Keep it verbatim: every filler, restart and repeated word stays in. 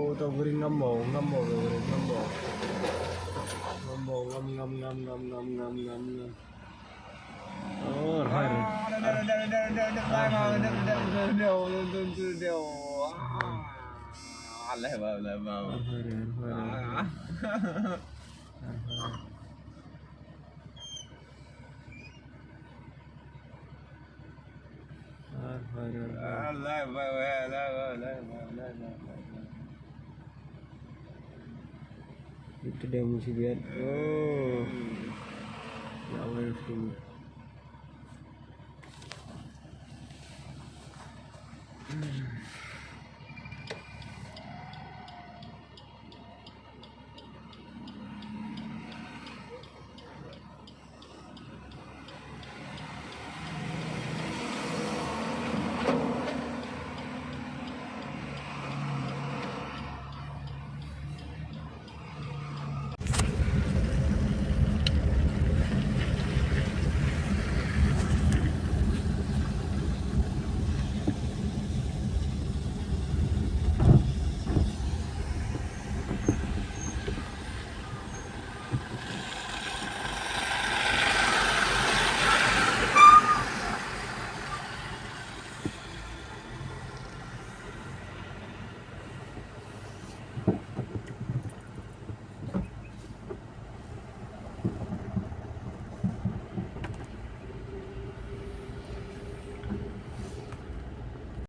Oh, to guri ngam mo, ngam mo, guri ngam mo. Ngam mo, ngam, ngam, ngam. Oh, rhoi, rhoi. Rhoi, rhoi, rhoi. Itu dia musibah. Oh. Ya Allah, ya Allah.